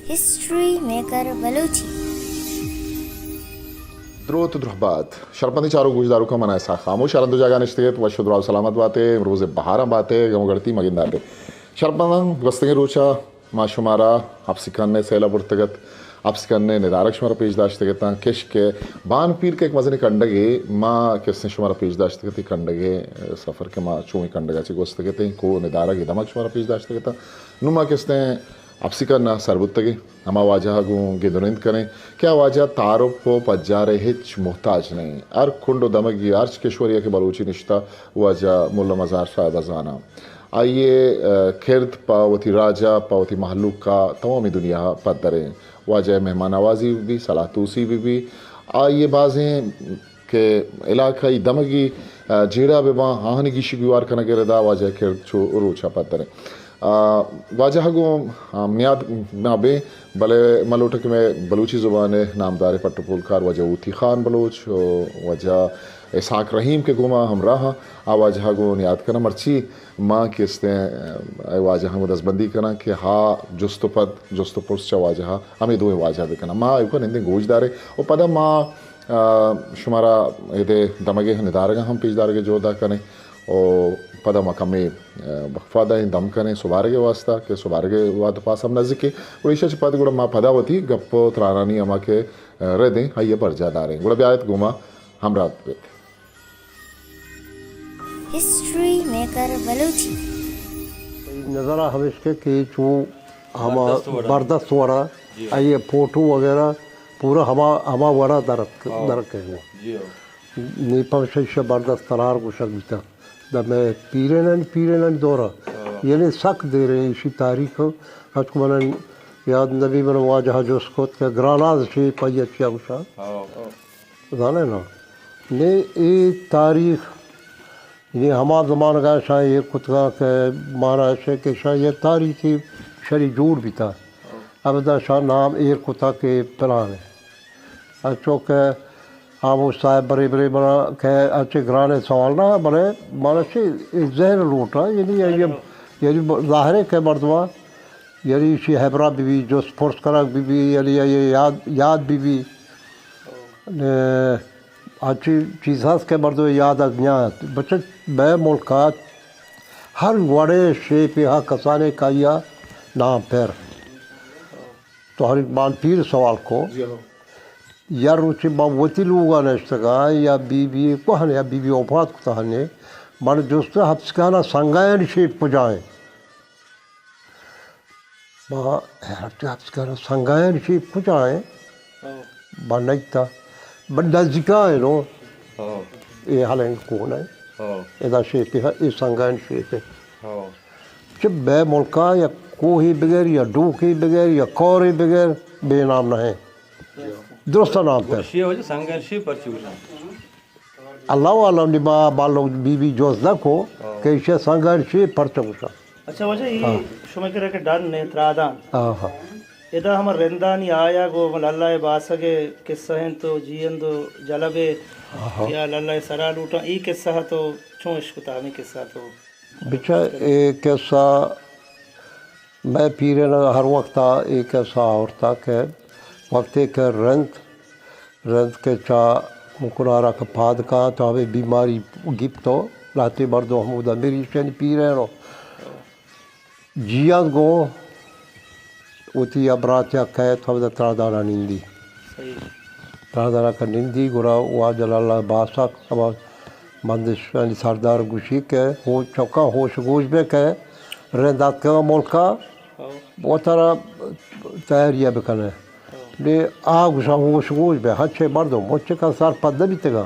History maker Balochi. دروت درہبات۔ شرپندیں چاروک گوشداروکاں، من اسحاق خاموش ہر دو جاگہ نشتگ ات، وش و دراہ و سلامت بات ئے، امروز بہاراں بات ئے، گم و گڑتی مگندات ئے۔ شرپنداں، گوستگیں روچا ما شمارا اپسکن ءِ سیل ءَ برتگ ات، اپسکن ءِ ندارگ شمارا پیش داشتگ اتاں، کش کہ بان پیر کہ یک مزنیں کنڈگے ما کستیں شمارا پیش داشتگ ات، اے کنڈگ ءِ سفر کہ ما چوئیں کنڈگ ءَ چہ گوستگ اتیں، کوہ ندارگ ءِ دمگ شمارا پیش داشتگ اتاں۔ نوں ما کستیں اپسکن ءَ سر بوتگیں، ہما واجہ ءَ گوں گند و نند کنیں کہ آ واجہ تعارف و پجار ءِ ہچ محتاج نہ انت۔ ہر کنڈ و دمگی، ہرچ کشورے ءَ کہ بلوچے نشتہ، واجہ ملا مزار صاحب ءَ زاناں۔ آئی ءِ، ءَ، کرد پہ وتی راج ءَ، پہ وتی مہلوک ءَ توامیں دنیا ءَ پدر انت۔ واجہ ءِ مہمان نوازی بہ بی، سلاہ توسی بہ بی، آئی ءِ بازیں کہ علاقائی دمگی، ءَ، جیڑہ بہ باں، آہانی گیشی گیوار کنگ ءِ ردا واجہ ءِ کرد چو روچ ءَ پدر انت۔ ءَ، واجہ ءَ گوں، ءَ، نیاد نہ بیں، بلے من لوٹاں کہ مئے بلوچی زبان ءِ نامداریں پٹ ءُ پولکار واجہ ہوتی خان بلوچ و واجہ اسحاق رحیم کہ گوں ما ہمراہ آں، آ واجہ ءَ گوں نیاد کناں۔ مرچی ما کہ استیں، ءَ، اے واجہاں گوں دزبندی کناں کہ ہا جست و پد، جست و پرس چہ واجہ ءَ، ہمے دوئیں واجہ بہ کناں۔ ما ایوکا نندیں گوش داریں و پدا ما، ءَ، شمارا ادے دمگے ندارگاں ہم پیش دارگ ءِ جہد ءَ کنیں و پدا ما کمے، ءَ، وقفہ دئیں، دم کنیں سبارگ ءِ واسطہ کہ سبارگ ءِ وہد پاس ہم نزیک انت۔ گڑا ایشاں چہ پد گڑا ما پدا وتی گپ و ترانانی ہما کہ، ءَ، رد انت، آئی ءَ برجاہ داریں۔ گڑا بیایت گوں ما ہمراہ بیت۔ History maker Balochi. نظر ءَ ہمیش کہ، کہ چو ہما بردست وڑا۔ بردست وڑا، جی۔ آئی ءِ فوٹو وغیرہ پورا ہما، ہما وڑا درت، ہاں۔ درکے گو۔ جی ہاں۔ نی پمشش بردست ترار گوشگ بیتا۔ دا مئے پیرینانی، پیرینانی دورا۔ ہاں۔ یعنی سک دیرے ایشی تاریخ، ہچ کو من یاد نبی، من واجہ جست کت کہ گراناز شیپ آئی ءَ چیا گوشا۔ ہاں۔ زانئے نا؟ نی اے تاریخ، یعنی ہما زمانگا شاہ ایر کتگا کہ مارا شے کہ شاہ یہ تاریخی شری جوڑ بیتا۔ ابدا شاہ نام ایر کتا کہ پلان ہے۔ اچو کہ آموش صاحب برے برے بنا کہ اچے گرانے سوال نہ، بلے مارا شے ذہن لوٹا، یعنی، یعنی، یعنی ظاہر ہے کہ مردما یعنی ایشی ہیبرا بی بی، جست پرس کنگ بی بی، یعنی یہ یاد، یاد بی بی۔ اے، اچی چیز ہست کہ مردم یاد از نیاد۔ بچہ بے ملکات ہر وڑے شیپی ہا کسانے کایا نام پر۔ تو ہر بان پیر سوال کو۔ جی ہاں۔ یا روچی ما وتی لوگا نشتگا یا بی بی کوہن یا بی بی وفات کتا ہنے۔ من جست ہپسکانا سنگاین شیپ کجائیں۔ ما ہرچی ہپس کر سنگاین شیپ کجا ہے؟ ہاں۔ من نیتا۔ من نزدیکا ہے نو۔ ہاں۔ اے ہلنگ کون ہے؟ ہاں۔ ادا شیپ ہے، اے سنگاین شیپ ہے۔ ہاں۔ چہ بے ملکا یا کوہی بغیر یا ڈوکی بغیر یا کورے بغیر بے نام نہ ہے۔ درست نام پر۔ گوشی وجہ سنگاین شیپ پرچی گوشاں؟ اللہ عالم نی ما بالو بی بی جوز نہ کو ہاں۔ کہ ایشی سنگاین شیپ پرچہ گوشاں۔ اچھا واجہ، اے ہاں۔ شما کرا کہ ڈن نے ترادان۔ ہاں، ہاں۔ ادا ہما رندانی آیگ و للہ باسگ ءِ قصہ انت و جیئند و جلب ءِ ہاں، ہاں۔ یا للہ سرا لوٹاں، اے قصہ تو چون اشکتا ہمیں قصہ تو؟ بچہ اے قصہ مئے پیرین ہر وقتا اے قصہ آورتا کہ وقتے کہ رند، رند کہ چا مکنارا کہ پاد کاں تو ہمیں بیماری گپتو، لہتے مردم ہمودا مریشن پیرینو۔ جیان گوں وتی یا براتیا کئیت ہمدا ترادارا نندی۔ صحیح۔ ترادارا کہ نندی گڑا واجہ لالہ باسک ہما بندشانی سردار گوشی کہ ہو چکا ہوش گوش بے کہ رند آتکگا ملکا ہو۔ وترا تیاری بکنے۔ ہو۔ نی آ گوشا ہوش گوش بے ہنچے مردم مچکا سرپد نہ بیتگا۔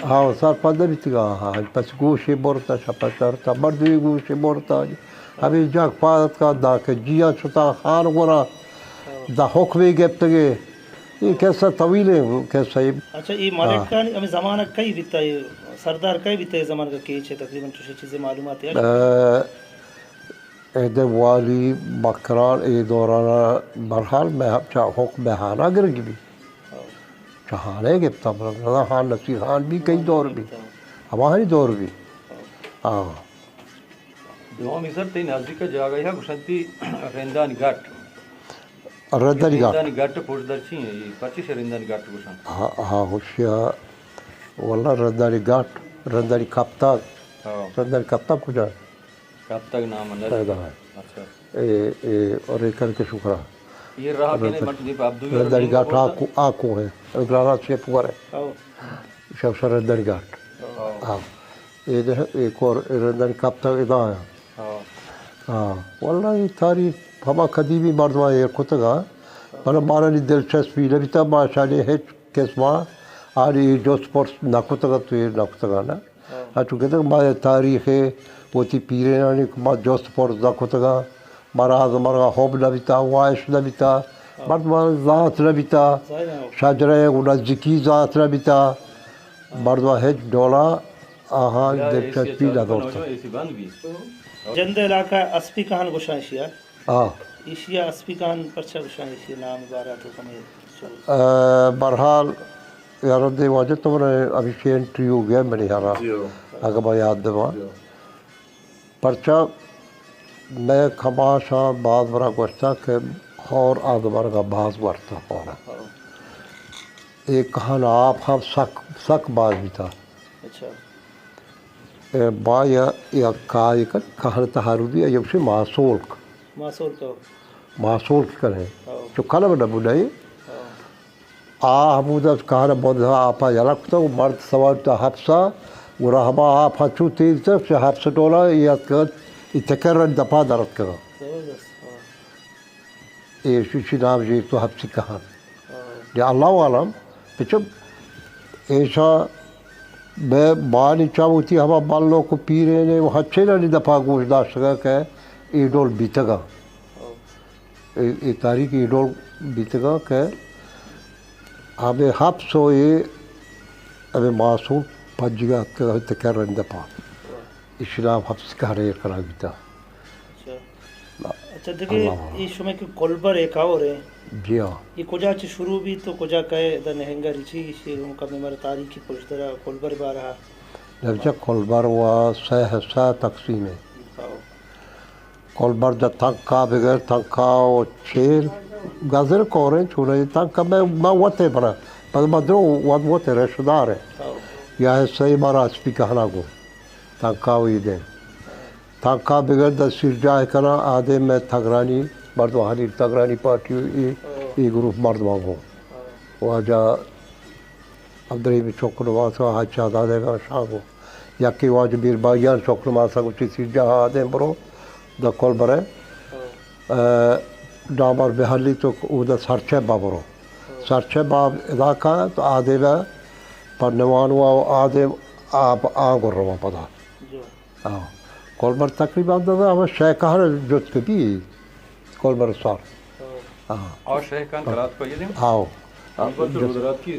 ہاں، سرپد نہ بیتگا، ہاں، پس گوشی برتا، شپا چرتا، مردمی گوشی برتا۔ ہمیں جاک پادت کا دا کہ جیا شتا خان گورا، دا حکمی گپتگے۔ یہ قصہ طویل ہے، قصہ یہ۔ اچھا، یہ ہاں۔ ملکانی ہمیں زمانہ کئی بیتا، یہ سردار کئی بیتا، یہ زمانہ کا کیچ ہے، تقریباً چوشی چیزیں معلومات ہے؟ اے، اے دے والی مکران اے دورانا برحال میں چا حکم ہانا گرگی بی۔ چہانے گپتا، مطلب، رضا خان، نصیر خان بھی کئی دور بھی۔ ہماری دور بھی۔ ہاں۔ دومی سر تئی نزدیک جاگہ ہے، گوشنتی رندانی گٹ۔ رندانی گاٹ۔ رندانی گاٹ پشدر چی ایں؟ اے پرچی شہ رندانی گاٹ گوشاں؟ ہاں، ہاں، ہوشیا۔ واللہ رندانی گاٹ، رندانی کپتگ۔ ہاں۔ رندانی کپتگ کجا؟ کپتگ نام نہ۔ پیدا ہے۔ اچھا۔ اے، اے، اور اے کر کے شکرا۔ اے راہ کنے رندانی، مٹ دی پہ عبدالوی رندانی گاٹ آ کو، آ کو ہے۔ گرانا سے پور ہے۔ ہاں۔ شمشاد رندانی گاٹ۔ ہاں۔ ہاں۔ اے دہ، اے کور، اے رندانی کپتگ ادا ہے۔ ہاں۔ ہاں، واللہ اے تاریخ ہما قدیمی مردماں ایر کتگ ءَ، بلے مارا نی دلچسپی نہ بیتگ، ما اشانی ہچ قسم ءَ آنی جست پرس نہ کتگ ات ءُ ایر نہ کتگ ات نہ۔ ہاں۔ انچو کہ ما تاریخ ءَ وتی پیرینانی ما جست پرس نہ کتگ ات، مارا آزمرگ ءَ حب نہ بیتگ، واہش نہ بیتگ، ہاں۔ مردماں زانت نہ بیتگ، ظاہر ہے۔ شجرہ ءَ گوں نزیکی زانت نہ بیتگ، مردماں ہچ ڈول ءَ آہاں دلچسپی نہ زرتگ۔ جند علاقہ اسپی کہن گوشاں ایشی ءَ۔ آ۔ ایشی ءَ اسپی کہن پرچا گوشاں، ایشی ءِ نام ءِ بارہ ءَ تو کمے چو۔ آ، بہرحال، یار دے واجہ تو نے ابھی سے انٹرویو گیا منی ہرا، جی ہو۔ اگر میں یاد دبا۔ جی ہو۔ پرچا میں کماشاں باز برا گوشتا کہ ہور آزمرگ ءَ باز گورتا ہورا۔ ہاں۔ اے کہن آپ ہم سک، سک باز بیتا۔ اچھا۔ اے با یا، یا کائے کن، کہن تہارودی یا یوشی ماسولک۔ ماسولک ہو۔ ماسولک کنے۔ ہو۔ چو کلم نہ بنائے۔ ہو۔ آ ہمودا کہن بند آپا یلا کتا، مرد سوار تا حبسا، گڑا ہما آپ ہنچو تیز تا، چہ حبس ڈولا، اے اتکت، اے تکرن دپا درت کنا۔ زبردست، ہو۔ اے شی نام جیر تو حبسی کہن۔ ہاں۔ یا اللہ عالم، پچو ایشا بہ بانی چاوتی ہما بلوک و پیرینے و ہچینانی دپا گوش داشتگا کہ اے ڈول بیتگا۔ ہاں۔ اے، اے تاریخ اے ڈول بیتگا کہ ہمے حبس و اے ہمے معصوم پنجگا اتکگا تکرن دپا۔ ہاں۔ ایشی نام حبس کہن ایر کرا بیتا۔ اچھا۔ اچھا، دگہ اللہ۔ اے شمئے کہ کولبر اے کاور اے۔ جی ہاں۔ اے کجا چہ شروع بیت و کجا کئے ادا نہنگا ریچی، ایشی ہم کمے مارا تاریخی پشدرا کولبر بارہا۔ نبجہ کولبر و سہ حصہ تقسیم اے۔ ہاؤ۔ کولبر دا تنکا بگر، تنکا و چیل، گزر کوریں چونہ تنکا میں، میں وتے برا۔ پس ما درو وت وتے رشتہ دار اے۔ ہاؤ۔ یا حصہ مارا اسپی کہنا گو۔ تنکا و ایدے۔ تنکا بگر دست سیر جاہ کنا، آدے میں تگرانی مردم، حنیر تگرانی پارٹی، ای، ای گروپ مردم آگو۔ واجہ عبدالرحیم چوک نماز کا حج شہزادے کا شاگو۔ یکی واجہ میر بھائیان چوک نماز کا گوشی سیر جاہ آدے برو، دکل برے۔ اے، ڈامر بہلی تو اودا سرچے بابرو۔ سرچے باب ادا کا تو آدے با پر نوانو آدے آپ آگو روا پدا۔ ہاں۔ کولبر تقریباً دادا ہمے شے کہن جت کہ بی کولبر سر۔ ہاں۔ آ شے کہن کرات کو یہ دیم؟ ہاں۔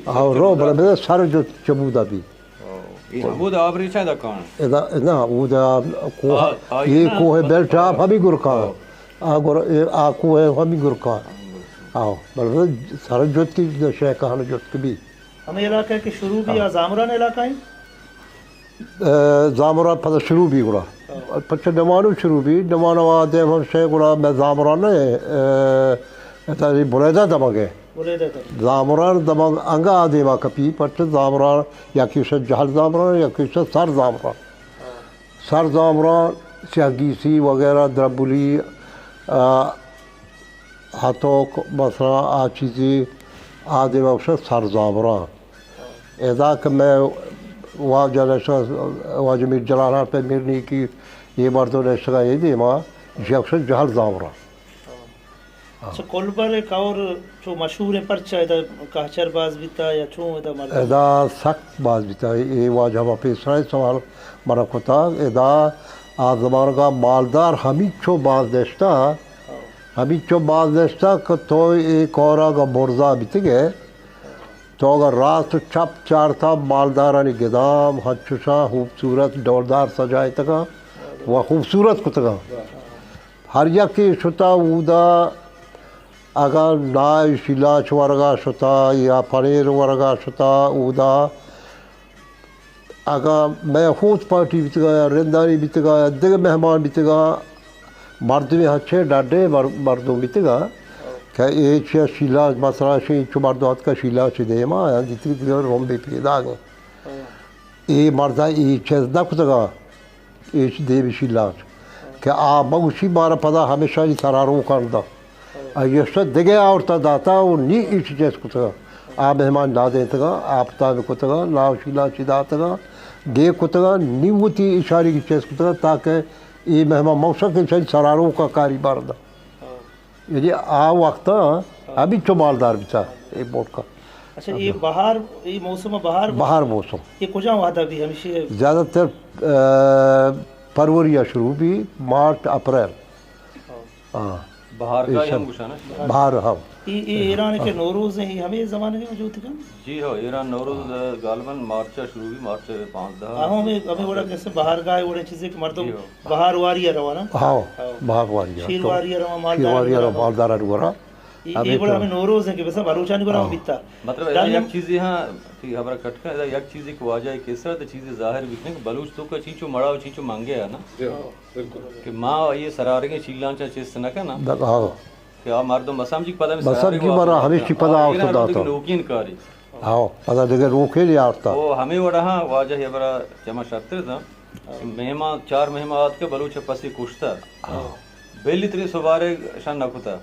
ہاں، رو بلے بلے سر جت چبودا بی۔ یہ ہمود آبری چاہے دا کان؟ ادا، نا، اودا کوہ، آ، آ، یہ نا۔ کوہ بیلٹ آپ ہمیں گرکان۔ آ گر، آ کوہ ہمیں گرکان۔ ہاں، بلے سر جت کی شے کہن جت کہ بی۔ ہمے علاقہ کہ شروع بی، ہاں۔ آ زامران علاقہ ایں؟ اے، زامران پدا شروع بی گڑا۔ ہاں۔ پچھے نمانو شروع بی، نمانو آ دیم ہم شے گڑا میں زامران نہ اے، اے، تاری بلیدہ دمگے۔ بلیدہ دمگے۔ زامران دمگ انگا آ دیما کپی، پچھے زامران، یا کیسے جہل زامران، یا کیسے سر زامران۔ ہاں۔ سر زامران، سیاہ گیسی وغیرہ، دربلی، آ، ہتوک، مثلاً آ چیزی آ دیما گوشن سر زامران۔ ادا کہ میں واجہ نشہ، واجہ میر جلال خان پہ میر نیکی، یہ مردم نشگا یہ دیما، جی گوشن جہل زامران۔ اچھا، کولبر کور چو مشہور ہیں، پرچا ادا کہچر باز بیتا یا چون ادا مردم؟ ادا سخت باز بیتا، یہ واجہ ہما پیسرا سوال منا کتا، ادا آ زمانگا مالدار ہمینچو باز دشتا، ہمینچو باز دشتا کہ تو اے کورا گا برزا بیتگے، تو اگر راست و چپ چارتا مالدارانی گدام ہنچوشاں خوبصورت ڈولدار سجائتگا و خوبصورت کتگا۔ ہر یکے شتا اودا اگاں نائے شیلاچ ورگا شتا یا پنیر ورگا شتا اودا اگاں مئے ہوت پارٹی بیتگا یا رندانی بیتگا یا دگہ مہمان بیتگا، مردمے ہنچیں ڈڈیں مر-، مردم بیتگا کہ اے چیا شیلانچ، مثلاً شی چو مردم اتکا شیلانچ دیما، آیاں دیتگ دگہ رمبے پیداگ ایں۔ اے مردا اے چیز نہ کتگا، اے چی دیمی شیلانچ۔ کہ آ مگوشی مارا پدا ہمیشانی سرا روکان دا۔ آ یشتا دگہ آورتا داتا و نی اے چی چیز کتگا۔ آ مہمان نادینتگا، آ پتاب کتگا، ناو شیلانچی داتگا، گے کتگا، نی وتی اشاری کی چیز کتگا تاکہ اے مہمان موسم کے چیز سرا روکا کاری باردا۔ یعنی آ وقتا ہمینچو مالدار بیتا اے ملکا۔ اچھا، اے بہار، اے موسم بہار، بہار موسم۔ اے کجام وہدا بی ہمیشی؟ زیادہ تر، آ، فروری ءَ شروع بی، مارچ، اپریل۔ ہاں۔ بہار کا ہم گوشانا۔ بہار، ہاں۔ اے، اے ایران کے نوروز ہیں، اے ہمیں زمانے کے موجود تھے؟ جی ہو، ایران نوروز، آ، غالباً مارچ ءَ شروع بی، مارچ پانزدہ۔ ہاں، ہمیں، ہمیں وڑا کیسے بہار گاہ وڑے چیزیں کہ مردم جی ہو۔ بہار واری ءَ روانا۔ ہاں، بہار واری ءَ۔ شیر واری ءَ رواں، مالدار شیر واری ءَ رواں، مالدار ءَ رواں۔ اے، اے گڑا ہمیں نوروز ہیں کہ بس بلوچانی گڑا ہم بیتا۔ مطلب، ادا یک چیزے ہاں، ٹھیک، ہبرا کٹ کن، ادا یک چیزے کہ واجہ کسا تو چیزے ظاہر بیت کہ بلوچ تو کا چینچو مڑا و چینچو منگے ہے نا۔ جی ہاں، بالکل۔ کہ ما یہ سرارگیں چیلانچا چست نہ کنا۔ ہاں۔ کہ آ مردم بس ہم جی پدا ہمیں بس ہم سرارگ جی مارا ہمیشی پدا آورت داتا۔ نوکین کاری۔ ہاں، پدا دگہ روکے لے آورتا۔ او ہمیں وڑا ہاں واجہ یہ برا جمع شرطر دا۔ مہمان، چار مہمان آت کہ بلوچ پسی کشتا۔ ہاں۔ بیلی تری سوارے شان نہ کتا۔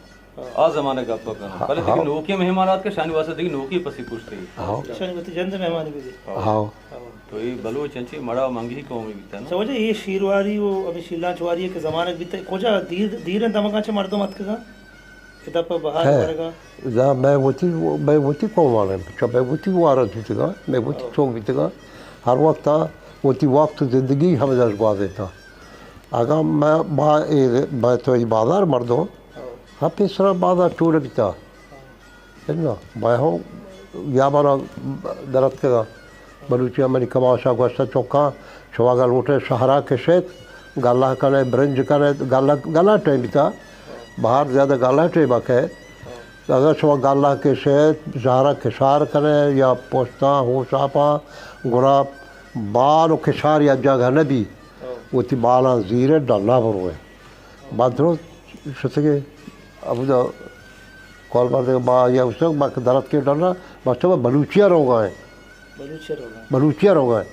آ زمانہ گپ کناں۔ ہاں، بلے دگہ ہاں۔ نوکیں مہمان آت کہ شانی واسطہ دگہ نوکیں پسی کشتے۔ ہاں۔ شانی واسطہ جند مہمانی بھی دے۔ ہاں۔ ہاں۔ تو یہ بلوچ انچی مڑا منگی قومی بیتا نا۔ سمجھے یہ شیرواری و ابھی شیلانچ واری کے زمانہ بیتا، کجا دیر، دیرن دمگاں چہ مردم اتکگا؟ ادا پہ بہار ہے۔ ورگا۔ دا میں وتی، میں وتی قوم والے، چا میں وتی وارا جتگا، میں وتی ہاں۔ چوک بیتگا۔ ہر وقت وتی وقت زندگی ہمیں دست گوازیتا۔ اگاں ما، ما اے، ما تو اے بازار مردم، ہاں۔ ہاں، پیسرا بازار چور بیتا۔ ہاں۔ ہے نا؟ ما ہوں یا بارا درت کدا۔ بلوچی منی کماشا گوشتا چوکاں، شما اگاں لوٹے شہرا کشیت، گلہ کنے، برنج کنے، گلہ، گلہ ٹائم بیتا۔ بہار زیادہ گلہ ٹائم آ کہ۔ اگاں شما گلہ کشیت، شہرا کشار کنے یا پشتاں، ہوشاپاں، گڑا بال و کشار یا جاگہ نبی۔ وتی بالاں زیرے ڈنا بروئے۔ ما درست شتگے، ابدا کال بار دے، ما یا اس ما درت کے ڈنا، ما چما بلوچیا روگا ہے۔ بلوچیا روگا ہے۔ بلوچیا روگا ہے۔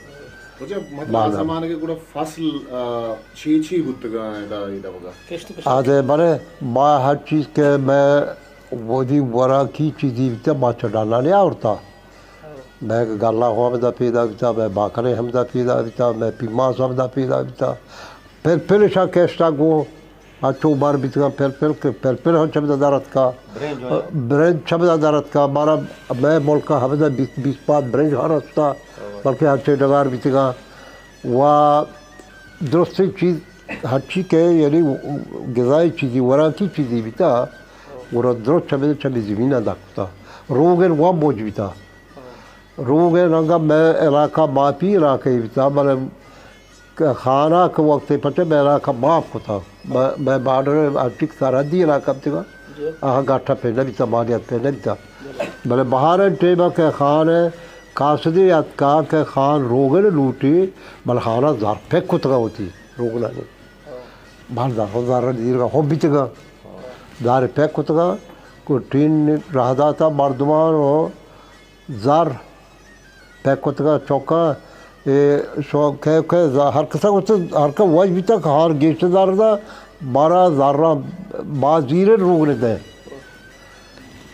اچھا، مطلب، آ زمانے کے گڑا فصل، آ، چی چی بوتگا ہے دا، دا وگا؟ کشت و کشت۔ آ دے بلے، ما ہر چیز کے میں وودی وراکی چیزی بیتا، ما چا ڈنا نہیں آورتا۔ میں گلہ ہوں ہمدا پیدا بیتا، میں باکرے ہمدا پیدا بیتا، میں پیماز ہمدا پیدا بیتا۔ پلپل شا کشتا گو، اچو بار بیتگا پلپل کے، پلپل ہم چمدا درت کا۔ برنج ہو۔ برنج چمدا درت کا، مارا میں ملک ہمدا بیس، بیس پاد برنج ہر ہستا، بلکہ ہر چے ڈگار بیتگا۔ و درستیں چیز، ہرچی کہ یعنی غذائی چیزی، وراکی چیزی بیتا، گڑا درست چمے، چمے زمین ادا کتا۔ روگن وام بوج بیتا۔ روگن انگا میں علاقہ ماپی علاقہ بیتا، بلے خانہ کے وقت پچے میں علاقہ معاف کتا۔ میں، میں بارڈر ہرچی سرحدی علاقہ بیتگا۔ جی۔ آہاں گاٹا پہ نہ بیتا، مالیات پہ نہ بیتا۔ بلے بہاریں ٹیما کہ خان ء قاصدی اتکا کہ خان روگن لوٹی، بلے خانا زر پک کتگا وتی روگنانی۔ بل زر، زر دیرگا خوب بیتگا۔ زر پک کتگا، کو ٹین راہ داتا مردمان و زر پہ کتگا چوکا، اے شو کہ، کہ ز-، ہر کسا گوشت، ہر کا وج بیتا کہ ہر گیشت زر دا، بارا زراں باز زیرے روگنے دے۔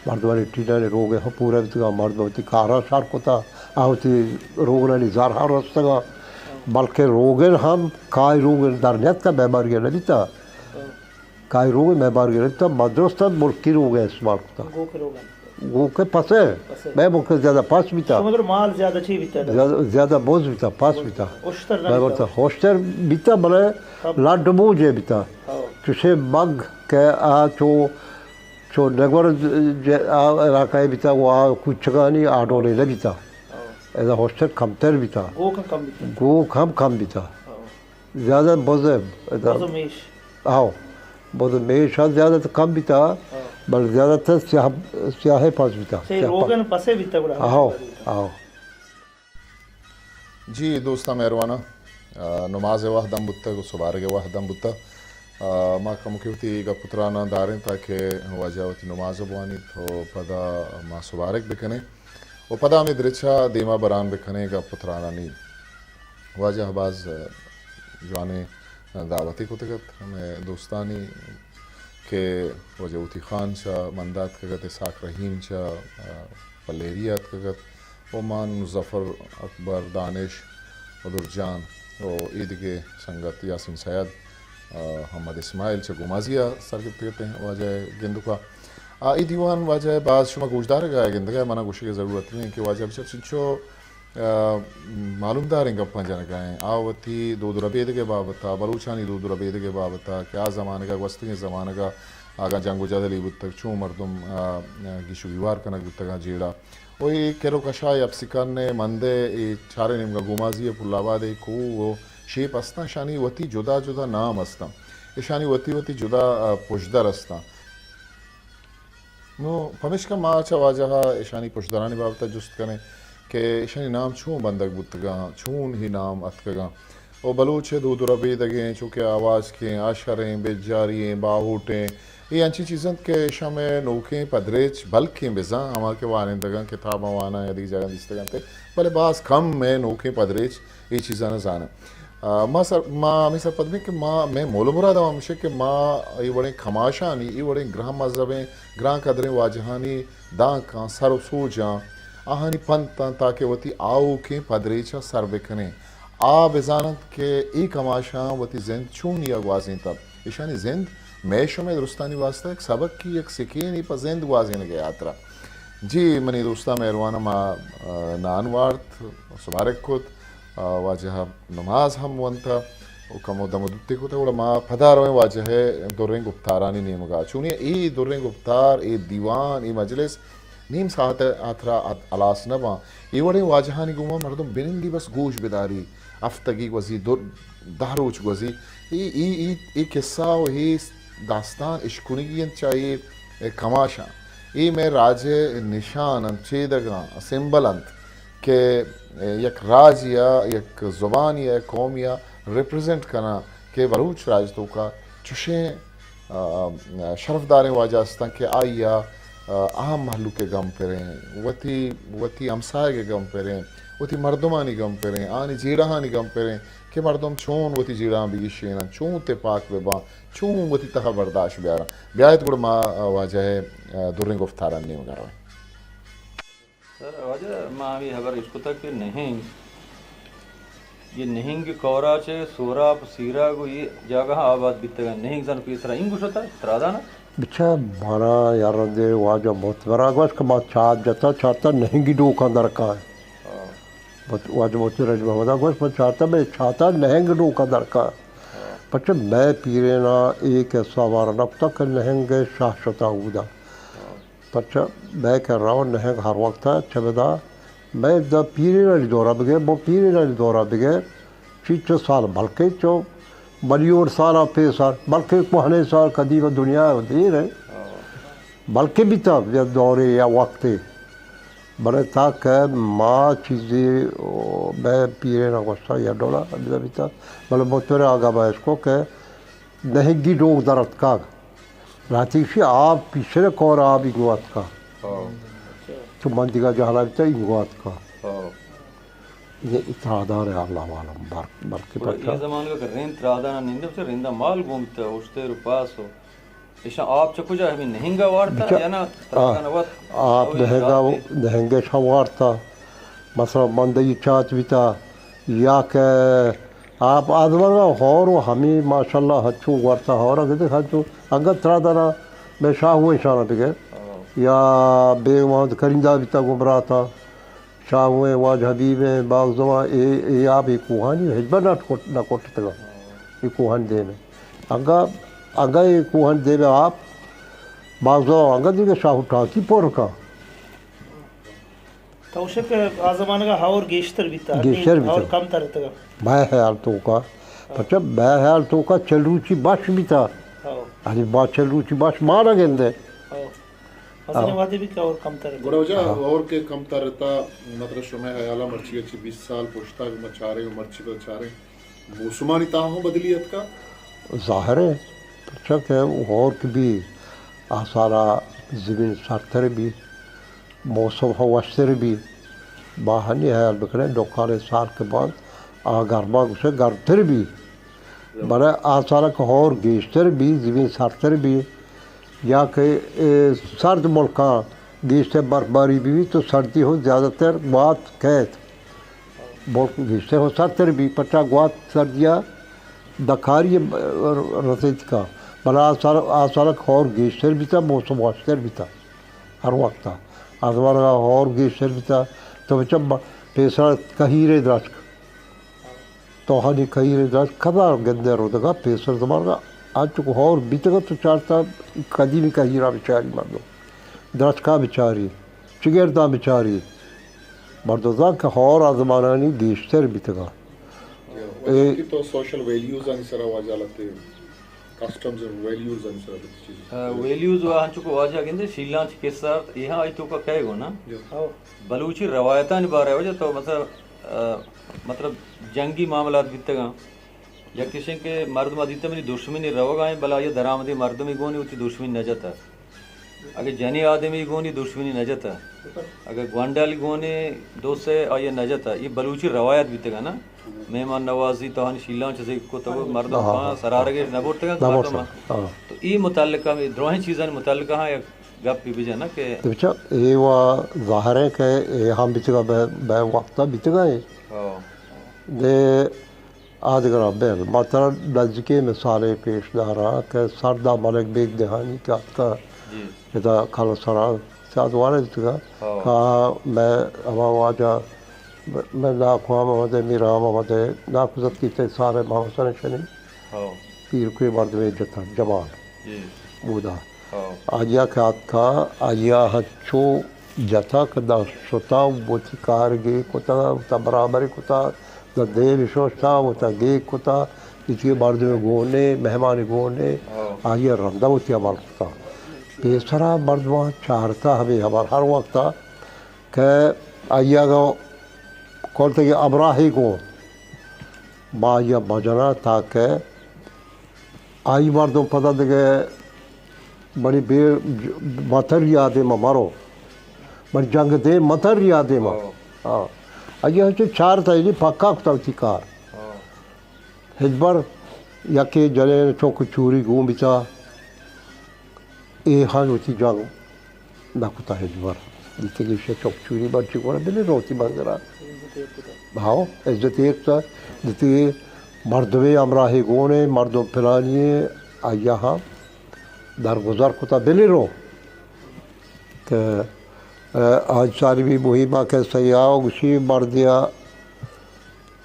مردمانی ٹیڈانی روگے ہم پورا بیتگا، مردم وتی کارا شر کتا، آ وتی روگنانی زر ہم رستگا، بلکہ روگن ہم کائی روگن در نیتکا، بیماری نبیتا۔ کائی روگے مئے بار گرفتا، ما درستاں ملکی روگے استعمال کتا۔ گوک روگن۔ گوک پسے، پسے۔ مئے ملک زیادہ پس بیتا۔ شما در مال زیادہ چی بیتا در؟ زیادہ، زیادہ بوز بیتا، پس بیتا۔ اشتر نہ مئے بیتا؟ برتا اشتر بیتا، بلے کم۔ لڈ موجے بیتا۔ ہاں۔ چوشے مگ کہ آ چو، چو نگور ج-، آ علاقہ بیتا، وہ آ کوچگانی آ ڈولے نہ بیتا۔ ہاں۔ ادا اشتر کمتر بیتا۔ گوک ہم کم بیتا۔ گوک ہم کم بیتا۔ ہاں۔ زیادہ بز ء ادا۔ بز و میش۔ آہو۔ بز و میش ہم زیادہ تر کم بیتا، ہاں۔ بل زیادہ تر سیاہ، سیاہ پس بیتا۔ سے سیاہ پس۔ روگن پسے بیتا گڑا۔ آہو، آہو۔ جی دوستاں مہرواناں، آ، نماز ء وہد ہم بوتگ و سبارگ ء وہد ہم بوتگ۔ آ، ما کمکے وتی گپ ءُ تراناں داریں تاکہ واجہ وتی نماز ءَ بوانیت ءُ پدا ما سبارگ بکنیں ءُ پدا ہمے درچ ءَ دیما بران بکنیں گپ ءُ ترانانی۔ واجہ ءَ باز جوانیں دعوتے کتگ ات ہمے دوستانی کہ واجہ وتی خان چہ مند ءَ اتکگ ات، اسحاق رحیم چہ، آ، پلیری ءَ اتکگ ات۔ ءُ مان مظفر، اکبر، دانش، بدر جان ءُ اے دگہ سنگت یاسین سید، آ، محمد اسماعیل چہ گومازی ءَ سر گپتگ ات ایں واجہ ءِ گندوک ءَ۔ آ، اے دیوان واجہ ءِ باز شما گوشدارگ ءَ گندگ ءَ، منا گوشگ ءِ ضرورت نہ انت کہ واجہ بچار چنچو، آ، معلومداریں گپاں جنگ ءَ ایں۔ آ وتی دود ءُ ربیدگ ءِ بابت ءَ، بلوچانی دود ءُ ربیدگ ءِ بابت ءَ کہ آ زمانگ ءَ، گوستگیں زمانگ ءَ اگاں جنگ ءُ جدلے بوتگ، چون مردم، آ، گیش ءُ گیوار کنگ بوتگ آں جیڑہ۔ ءُ اے کر ءُ کشا اے اپسکان ءِ مند ءِ اے چاریں نیمگ ءَ گومازی ءِ پل آباد ءِ کوہ ءُ شیپ استاں، اشانی وتی جدا جدا نام استاں، اشانی وتی وتی جدا، آ، پژدر استاں۔ نوں پمیشکا ما چہ واجہ ءَ اشانی پژدرانی بابت ءَ جست کنیں کہ اشانی نام چون بندگ بوتگاں، چون اے نام اتکگاں۔ ءُ بلوچ ءِ دود ءُ ربیدگیں چو کہ آواسکیں، اشریں، بجاریں، باہوٹیں، اے انچیں چیز انت کہ ایشاں مئے نوکیں پدریچ بلکیں بزاں ہما کہ وانندگاں کتاباں واناں یا دگہ جاگہاں دیستگ انت، بلے باز کم مئے نوکیں پدریچ اے چیزاں نہ زاناں۔ آ، ما سر-، ما ہمے سرپد بیں کہ ما، مئے مول ءُ مراد ہم ہمیش انت کہ ما اے وڑیں کماشانی، اے وڑیں گران مذہبیں، گران قدریں واجہانی دانکاں، سر ءُ سوجاں، آہانی پنتاں تاکہ وتی آؤکیں پدریچ ءَ سر بکنیں۔ آ بزاننت کہ اے کماشاں وتی زند چونیا گوازینتگ۔ ایشانی زند مئے شمئے درستانی واسطہ یک سبکی، یک سکینے پہ زند گوازینگ ءِ ہاترا۔ جی منی دوستاں، مہرواناں، ما، آ، نان وارت، سبارگ کت، آ، واجہ ءَ نماز ہم ونت ءُ کمو دم ءُ دوتے کت، گڑا ما پدا رویں واجہ ءِ دریں گپتارانی نیمگ ءَ۔ چونی اے دریں گپتار، اے دیوان، اے مجلس نیم ساعت ءِ ہاترا ہلاس نہ باں۔ اے وڑیں واجہانی گوما مردم بنندی، بس گوش بداری، ہفتگی گوزی، دو، دہ روچ گوزی۔ اے، اے، اے، اے قصہ ءُ اے داستان اشکنگی انت چہ اے، اے کماشاں۔ اے مئے راج ءِ نشان انت، چیدگاں، سمبل انت کہ یک راجے ءَ، یک زبانے ءَ، قومے ءَ ریپریزنٹ کناں کہ بلوچ راج توکا چشیں آ، شرفداریں واجہ استاں کہ آئی ءَ، آ، عام مہلوک ءِ گم پریں، وتی، وتی ہمساہگ ءِ گم پریں، وتی مردمانی گم پریں، آنی جیڑہانی گم پریں کہ مردم چون وتی جیڑہاں بگیشیناں، چون تپاک بہ باں، چون وتی تہا برداشت بیاراں۔ بیایت گڑا ما، آ، واجہ ءِ، آ، دریں گفتارانی نیمگ ءَ رویں۔ سر، واجہ، ما ہمے ہبر اشکتگ کہ نہنگ، یہ نہنگ کوراچ ءُ سوراپ، سیراگ ءُ یہ جاگہ آباد بیتگ انت۔ نہنگ زن پیسرا انگو شتا، ترادانا؟ بچا مارا یا رندے واجہ متبرا گوش کہ ما چات جتا، چاتا نہنگی ڈوکاں درکا۔ ہاں۔ بت-، واجہ متبرا رحمہ اللہ گوش، ما چاتا، میں چاتا نہنگ ڈوکاں درکا۔ ہاں۔ پچا میں پیرینا ایک حصہ مارا نپتا کہ نہنگ شاہ شتا ہودا۔ ہاں۔ پرچا مئے کرا نہنگ ہر وقت ءَ چمدا، مئے دا پیرینانی دورا بگر، بو پیرینانی دورا بگر، چیچو سال بلکیں چو ملیون سالا پیسر، بلکیں کوہنیں سال قدیم دنیا ءَ دیر ہے۔ بلکیں بیتا یا دورے یا وقتے۔ بلے تاکہ ما چیزے، او، مئے پیرینا گوشتا یا ڈولا بیتا بیتا۔ بلے بو ترا آگا بایش کو کہ نہنگی ڈوک در اتکگ۔ لہتیشی آپ پیشر کور آپ اینگو اتکا۔ ہاں۔ تو من دیگا جہلا بیتا اینگو اتکا۔ ہاں۔ یہ ترادان ہے اللہ عالم بر-، بلکہ گڑا پتہ۔ یہ زمانگا کہ رند ترادان نندے، بچے رندا مال گون بیتا، اشتر و پاس و۔ ایشاں آپ چہ کجا ہمیں نہنگا وارتا بچا-، یا نا ترادان آ، وت؟ آپ اوی نہنگا، آپ دے۔ نہنگا شا وارتا۔ مثلاً من دئی چات بیتا، یا کہ آپ آدمگا ہور و ہمیں ماشاءاللہ ہنچو ورتا ہورا گدے ہنچو انگت ترا دنا میں شاہ ہوئے شانا بگر۔ ہاں۔ یا بیگ محمد کریم دا بیتا گو براتا۔ شاہ ہوئے واج حبیب ہیں، باغ زوا، اے، اے آپ اے کوہانی ہجبہ نہ کٹ-، نہ کٹتگا۔ ہاں۔ اے کوہان دے میں۔ انگا، انگا اے کوہان دے میں آپ باغ زوا انگا دیگه شاہ ٹانکی پر کا۔ تو شک آ زمانگا ہور گیشتر بیتا، گیشتر بیتا۔ ہور کم تر اتگا۔ بہ حیال توکا۔ ہاں۔ پچا بہ حیال توکا چل روچی باش بیتا۔ ہاں۔ علی با چل روچی باش مارا گندے۔ ہاں۔ مزنیں ہاں۔ وہدے بھی کہ ہور کم تر اتگا۔ گڑا وجہ ہاں۔ ہور کے کم تر اتا، مطلب شمئے حیالا مرچی اچھی بیس سال پشتا کہ ما چاریں و مرچی پدا چاریں۔ موسمانی تہا ہم بدلی اتکا؟ ظاہر ہے۔ پرچا کہ ہور کہ بی، آ سالا زمین سرتر بی، موسم ہم وشتر بی۔ ما ہنی ہیال بکنیں، ڈکالیں سال کہ بانت، آ گرما گوشے گرمتر بی۔ بلے آ سالا کہ ہور گیشتر بی، زمین سرتر بی، یا کہ، اے، سرد ملکاں گیشتر برفباری بی، تو سردی ہو زیادہ تر گوات کیت۔ بلک گیشتر ہو سرتر بی، پچا گوات سردیا دکاری رسیت کا۔ بلے آ سال، آ سال ہور گیشتر بیتا، موسم وشتر بیتا۔ ہر وقتا۔ آ زمانگا ہور گیشتر بیتا، تو بچا ب-، پیسرا کہیرے درچک۔ تو ہنی کہیرے درچک کدا گندے رودگا، پیسر زمانگا انچو کہ ہور بیتگا تو چارتا قدیمی کہیرا بچاری مردم۔ درچکا بچاری۔ چگرداں بچاری، مردم زان کہ ہور آ زمانانی گیشتر بیتگاں۔ اے کہ تو سوشل ویلیوز آنی سرا واجہ لتے، کسٹمز ویلیوز آنی سرا لتے چیز۔ آ، ویلیوز و انچو کہ واجہ گندے شیلانچ قصہ ارت، ایہاں آئی توکا کئے گو نا؟ جی۔ بلوچی روایتانی بارے واجہ تو مطلب، آ، مطلب جنگی معاملات بیتگاں۔ یک ایشیں کہ مردم ء دیتہ منی دشمنی روگ ء انت، بلے آئی ء درآمدیں مردمے گون وتی دشمنی نہ جتہ۔ اگہ جنی آدمی گونی دشمنی نہ جتہ، اگہ گونڈل گونی دوست ء آئی ء نہ جتہ، اے بلوچی روایت بیتگ ء نا۔ مہمان نوازی تو ہن شیلانچ زیک کتگ، مردم ہاں، ہاں۔ سرارگے نہ برتگ ء نہ مردم برتگ۔ ہاں۔ تو اے متعلق ہم، اے دراہیں چیزانی متعلق ہاں یک گپے بجن نا کہ تو بچا، اے وا ظاہر ہے کہ اے ہم بیتگ ء بہ، بہ وقت ء بیتگ ء۔ ہاں۔ دے آ دگرا بل، ما ترا نزیکیں مثالے پیش داراں کہ سردار ملک بیگ دہانی کہ اتکا، جی۔ ادا کل سرا سیاد وارد اتکا، ہاں۔ کہ میں ہما واجہ، میں ناکو ہم ہمدے، میرا ہم ہمدے، ناکو زتکی تے سارے محمد حسن شنی، ہاں۔ پیرکوی مردمے جتا، جمال۔ جی۔ بودا۔ ہاں۔ آجیا کہ آتکا، آجیا ہنچو جتا کہ داں شتا وتی کارگے کتا، وتا برابرے کتا، داں دیم شوشتا، وتا گیگ کتا، وتی مردم گونے، مہمان گونے، ہاں۔ آجیا رندا وتی عمل کتا۔ پیسرا مردمان چارتا ہمیں ہبر ہر وقتا کہ آجیا گو کلتگی ابراہی گون، ما آجیا مجنا تاکہ آئی مردم پدا دگہ منی بے متر یادے ما مرو۔ من جنگ دے متر یادے ما۔ ہاں۔ ہاں۔ اگہ ہنچو چار تا یعنی پکا کتا وتی کار۔ ہاں۔ ہچبر یکے جنین چوک چوری گون بیتا۔ اے ہن وتی جنگ نہ کتا ہچبر۔ دیتگی شہ چک چوری مرچی گورا بلے روتی منظرا۔ ہاو، عزت ایرتا، دیتگی مردمے ہمراہی گونے، مردم پلانی، آیا ہم درگزر کتا بلے رو۔ کہ، اه، آج ساری بھی مہمہ کہ سیاہ گوشی مردیا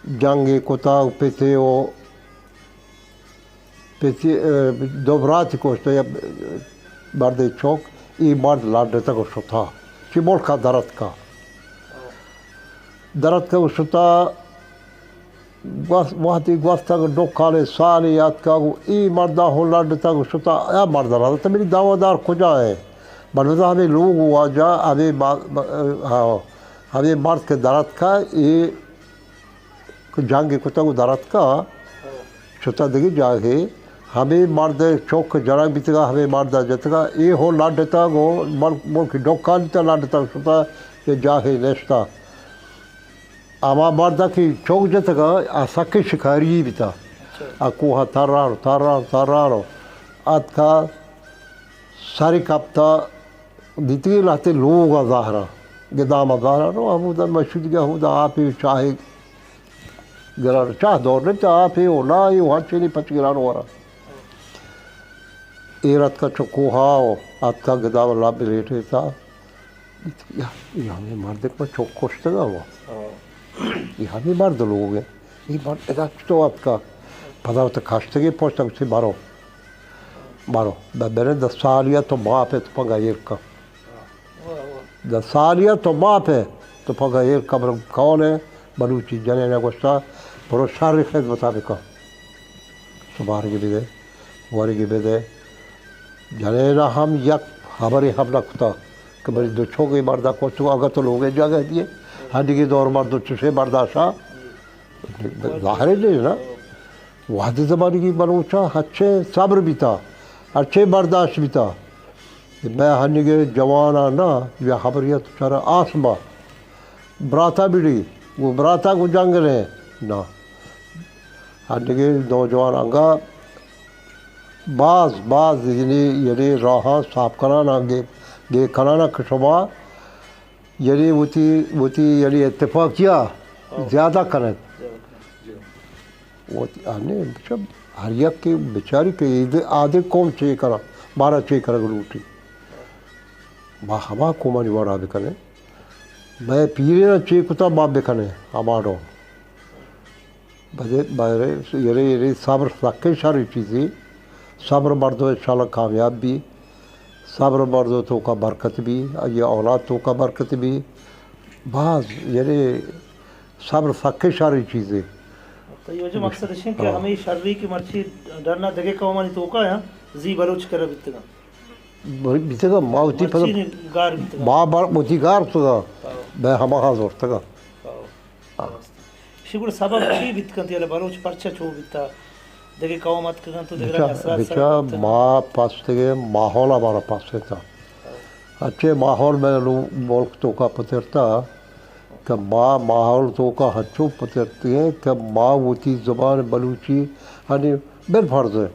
جنگ کتا و پتے و پتی، اه، دو براتی کشتہ، یا مردے چوک، ای مرد لڈتگ و شتا۔ چی ملکا درتکا۔ درتکا و شتا، گوس-، وہدی گوستگ ڈکالے سالے یاتکا گو، ای مردا ہو لڈتگ و شتا، یا مرد لڈتگ، منی دعویدار کجا ہے؟ بلوزا ہمیں لوگ واجہ، ہمیں ما-، ما-، ہاں، ہمیں مرد کہ درتکا، ای کہ جنگ کتگ و دراتکا، شتا دگہ جاگہے، ہمے مرد چوک جنگ بیتگا، ہمے مرد جتگا، اے ہو لڈتگ و مل-، ملک ڈکا لیتا لڈتگ شتا، یہ جاگہے نشتا۔ ہما مرد کہ چوک جتگا، آ سکیں شکاری بیتا۔ آ کوہ تران، تران، تران۔ آتکا سری کپتا، دیتگی لہتے لوگا ظاہرا، گداما ظاہرا رو، ہمودا مشودگی ہمودا آپے و چاہے گران، چاہ دور نبیتا، آپے و نائی و ہنچینی پچ گران ورا۔ ایر اتکا چو کوہا و اتکا گداما لب لیٹیتا۔ یا، یا ہمیں مردک ما چوک کشتگا ہوا۔ یا ہمیں مرد لوگ ہے۔ اے مرد ادا چطور اتکا؟ پدا وتا کشتگی پشت گوشتی برو۔ برو۔ بہ برے دہ سالیا تو ماپے تو پگا ایر کن۔ دہ سالیا تو ماپے تو پگا ایر کن۔ برو کون ہے؟ بلوچی جنینا گوشتا، برو شر خدمتا بکن۔ سبارگی بدے، ورگی بدے۔ جنینا ہم یک ہبرے ہم نہ کتا کہ منی دو چوگے مردا کشتو، اگہ تو لوگے جاگہ دیے، ہنڈگی دور مردو چشے برداشا۔ ظاہر ہے نا، وہدی زمانگی بلوچا ہچے صبر بیتا، ہرچے برداشت بیتا، مئے ہنیگے جواناں نہ، یا خبریت چر آسما، براتا بڑی، گو براتا گو جنگلے نہ۔ ہنیگے نوجوان انگا باز، باز یعنی، یعنی راہاں صاف کنانا، گے، گے کنانا کہ شما یعنی وتی، وتی یعنی اتفاقیا زیادہ کنت۔ وتی، آنے بچا ہر یک کہ بچاری کہ اید، آدے قوم چے کرا، مارا چے کرا لوٹی۔ ما ہما قومانی وڑا بکنے۔ مئے پیرین چے کتا ما بکنے، ہما ڈول۔ بدے، بارے، یرے، یرے، صبر سکیں شر چیزے۔ صبر مردم انشاءاللہ کامیاب بی۔ صبر مردم توکا برکت بی، آئی اولاد توکا برکت بی۔ باز، یرے، صبر سکیں شر چیزے۔ تو یہ وجہ مقصد اش کہ ہاں۔ ہمیں شری کہ مرچی ڈرنا دگے قومانی توکا ہیں، زی بلوچ کرا بیتگا۔ بیتگا، ما وتی مرچی پدا نے گار بیتگا۔ ما بر-، وتی گار بیتگا۔ ہاں۔ بے ہما ہاں زورتگا۔ ہاں۔ ہاں۔ شی گڑا سبب چی بیت کنت؟ یعنی بلوچ پرچہ چو بیتا؟ دگہ قوم اتکگنت و دگہ بچا، رنگ اثرات سر بچا، بیت کنت۔ ما پستگیں ماحول ہمارا پستا۔ اچھے ماحول میں لو-، ملک توکا پترتا کہ ما ماحول توکا ہچو پترتگیں کہ ما وتی زبان بلوچی ہنی بالفرض ہے۔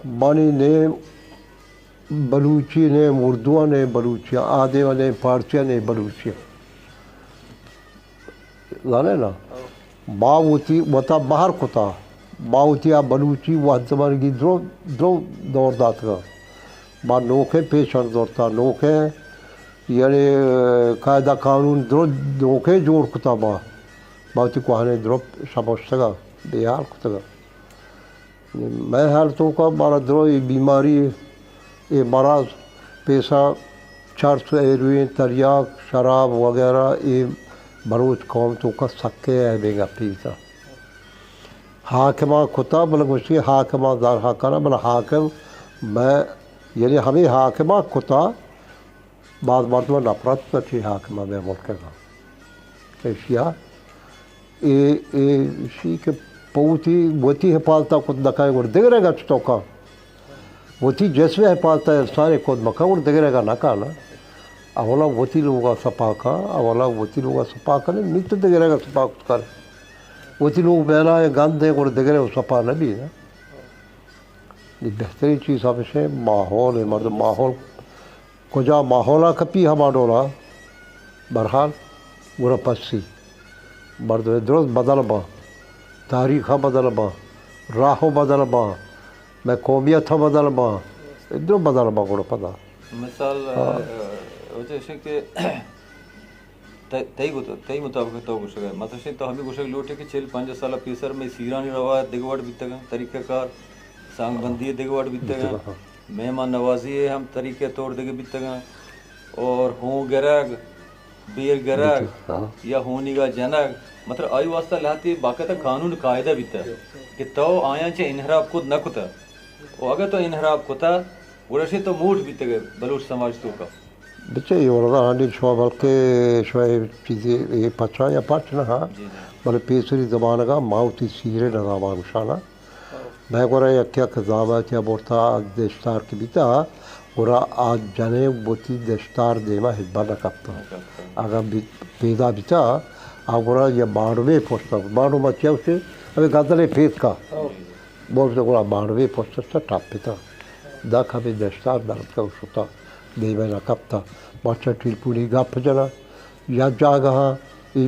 منی نیم بلوچی، نیم اردو، نیم بلوچی، آدے نیم پارسی، نیم بلوچی۔ زانے نا؟ ما وتی وتا بہر کتا، ما وتی آ بلوچی وہد زمانگی درو، درو دور داتگا۔ ما نوکیں پیشن دورتا، نوکیں یعنی قاعدہ قانون درو نوکیں جوڑ کتا ما۔ ما وتی کوہنیں درو شمشتگا، بے حال کتگا۔ مئے ہیال توکا مارا درو اے بیماری، اے مرض، پیسا چرس، ہیروئن، تریاک، شراب وغیرہ، اے بلوچ قوم توکا سکیں عیبیں گپے بیتا۔ حاکماں کتا، بلے گوشتی حاکماں زرہا کنا، بلے حاکم مئے، یعنی ہمیں حاکماں کتا، باز مردم نفرت کت چہ حاکم ءَ مئے ملک ءَ۔ ایشی ءَ اے، اے ایشی کہ پہ وتی، وتی حفاظت ءَ کت نہ کن، گڑا دگرے گچ تو کن۔ وتی جسم ءِ حفاظت ءَ انسان ءَ کت مکن، گڑا دگرے گا نہ کن۔ اولا وتی لوگ ءَ سپا کن، اولا وتی لوگ ءَ سپا کن، نی تو دگرے گا سپا کت کن۔ وتی لوگ بیلا ءَ گند ءَ، گڑا دگرے سپا نہ بی نا۔ نی بہترین چیز ہمیش ایں ماحول ءَ، مردم ماحول کجا ماحول ءَ کپی ہما ڈول ءَ بہرحال گڑا پسی مردم درست بدل باں، تاریخ ءَ بدل باں، راہ ءَ بدل باں، مئے قومیت ءَ بدل باں، درست بدل باں گڑا پدا۔ مثال، ہاں۔ ءَ، وجہ اش کہ تئی، تئی گت-، تئی مطابق تو گوشگ ءَ۔ مثلاً تو ہمے گوشگ لوٹ ئے کہ چل پنجاہ سال ءَ پیسر مئے سیرانی روایت دگہ وڑ بیتگ اَنت، طریقہ کار، سانگ بندی دگہ وڑ بیتگ اَنت، بیتگ اَنت، ہاں۔ مہمان نوازی ءِ ہم طریقہ طور دگہ بیتگ اَنت، اور ہون گرگ، بیر گرگ، بیتگ، ہاں۔ یا ہونیگا جنگ، مطلب آئی واسطہ لہتے باقاعدہ قانون قاعدہ بیتگ کہ تو آیاں چہ انحراف کت نہ کتہ، و اگہ تو انحراف کتہ، گڑا شے تو موٹ بیتگ ئے بلوچ سماج توکا۔ بچے، اے ولدا ہانی شما بلکہ شما اے چیزے، اے پچا یا پچ نہ ہاں، جی، جی۔ بلے پیسری زمانگا ما وتی سیرے نزاما گوشانا۔ مئے گورا یک یک زاماتیا برتا دشتار کہ بیتا، گڑا آ جنے وتی دشتار دیما ہچبر نہ کپتا۔ نہ کپتا۔ اگاں بی-، پیدا بیتا، آ گڑا یا مانوے پشتا، مانو ما چیا گوشے، ہمے گزلے پیتکا۔ بولتے گڑا مانوے پشت ءَ ٹپتا۔ داں کمے دشتار درتکا و شتا، دیما نہ کپتا۔ مرچاں ٹیلیفونی گپ جنا، یا جاگہاں، اے،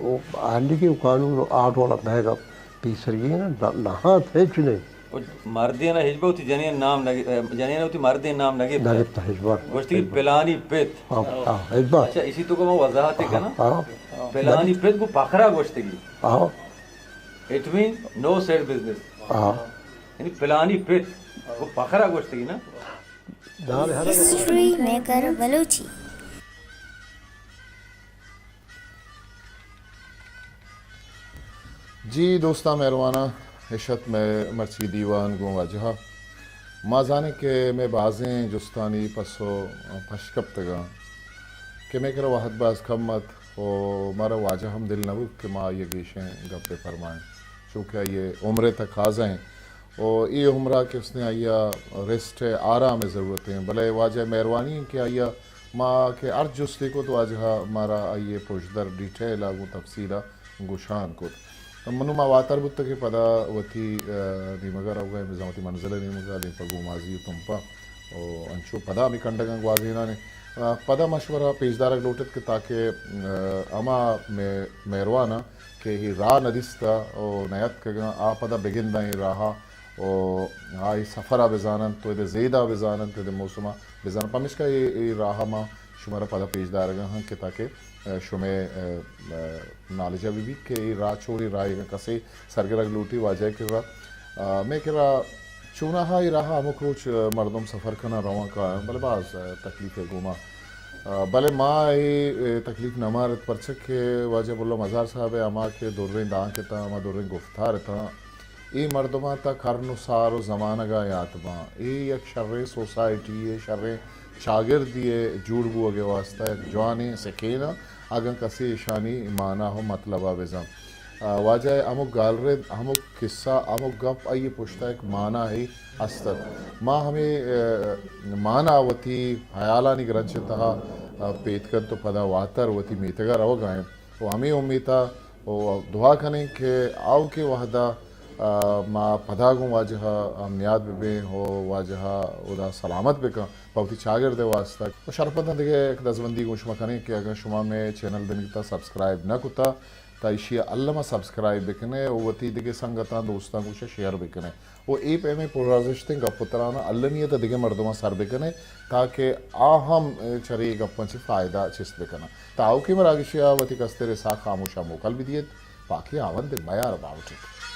او، ہنیگیں قانون آرڈر والا بیگا پیسری نہ، نہ، نہ ہچ نہیں۔ او مردین ہچبر وتی جنین نام نہ، جنین وتی مردین نام نہ گپتا۔ نہ گپتا ہچبر۔ گوشتی کہ پلانی پت۔ ہاں، ہاں، ہچبر۔ اچھا، اسی تو کو میں وضاحت ہاں، کنا۔ ہاں۔ پلانی پت کو پخرا گوشتگی۔ ہاں۔ It mean no said business. ہاں۔ یعنی پلانی پت، وہ پخرا گوشتگی نا۔ History maker Balochi. جی دوستاں، مہرواناں، اش ات مئے مرچی دیوان گوں واجہ ءَ۔ ما زانیں کہ مئے بازیں جستانی پسو پش کپتگاں کہ مئے کرا وہد باز کم ات و مارا واجہ ہم دل نہ بوت کہ ما آئی ءَ گیشیں گپ بہ پرمائیں، چونکہ آئی ءِ عمر ءِ تقاضا ایں۔ و اے عمرا کہ استیں آئیا ریسٹ ء آرام ء ضرورت ہیں، بلے واجہ مہروانی ہیں کہ آئیا ما کہ ہر جستے کت واجہ مارا آئیے پشدر ڈیٹیل آ گوں تفصیل آ گوشان کت۔ منو ما واتر بوت کہ پدا وتی، ء، نیمگا روگا ہیں، بزاں وتی منزل ء نیمگا دیم پہ گومازی و تمپا و انچو پدا ہمیں کنڈگاں گوازینانے۔ ء، پدا ما شمارا پیش دارگ لوٹت کہ تاکہ، ء، ہما مہ-، مہرواناں کہ اے راہ نہ دیستہ و نیاتکگاں، آ پدا بگنداں اے راہا و آ اے سفرا بزاننت و ادے زیدا بزاننت، ادے موسما بزاننت۔ پمیشکا اے، اے راہا ما شمارا پدا پیش دارگا ہاں کہ تاکہ، ء، شمے، ء، ء، نالجا بہ بیت کہ اے راہ چونیں راہے، اگاں کسے سرگرگ لوٹی واجہ ء کرا، ء، مئے کرا چوناہا اے راہا ہمک روچ، ء، مردم سفر کناں رواں کایاں، بلے باز، ء، تکلیف ء گوما۔ ء، بلے ما اے، اے تکلیف نہ مارت، پرچہ کہ واجہ ملا مزار صاحب ء ہما کہ دریں دانک اتاں، ہما دریں گفتار اتاں، اے مردماں تاں کرن و سال و زمانگا یات باں۔ اے یک شریں سوسائٹی ء، شریں چاگردی ء جوڑ بوگ ء واستہ یک جوانیں سکین ء، اگاں کسے ایشانی مانا و مطلب ء بزاں۔ آ، واجہ ء ہمک گالرد، ہمک قصہ، ہمک گپ آئی ء پشت ء یک مانا ہی است ات۔ ما ہمے، آ، مانا وتی ہیالانی گرنچ ء تہا، آ، پیت کنت و پدا واتر وتی میتگ ء روگ ء انت و ہمے امیت ء و دعا کنیں کہ آؤکیں وہدا، آ، ما پدا گوں واجہ ء ہم نیاد بہ بیں و واجہ ء اودا سلامت بہ کن پہ وتی چاگرد ء واستہ۔ و شرپداں دگہ یک دزبندی گوں شما کنیں کہ اگاں شما مئے چینل دنیگتا سبسکرائب نہ کتا، تا ایشی ء الم ء سبسکرائب بہ کنے و وتی دگہ سنگتاں دوستاں گوشا شیئر بہ کنے و اے پیمیں پرارزشتیں گپ و تراناں المی ء تا دگہ مردماں سر بہ کنے تاکہ آ ہم چرے گپاں چہ فائدہ چست بہ کناں۔ تا آؤکیں مراگشے ء وتی کستر ء ساہ خاموشاں موکل بہ دیت۔ پاکیں ہاوند ء میار باہوٹ ایت۔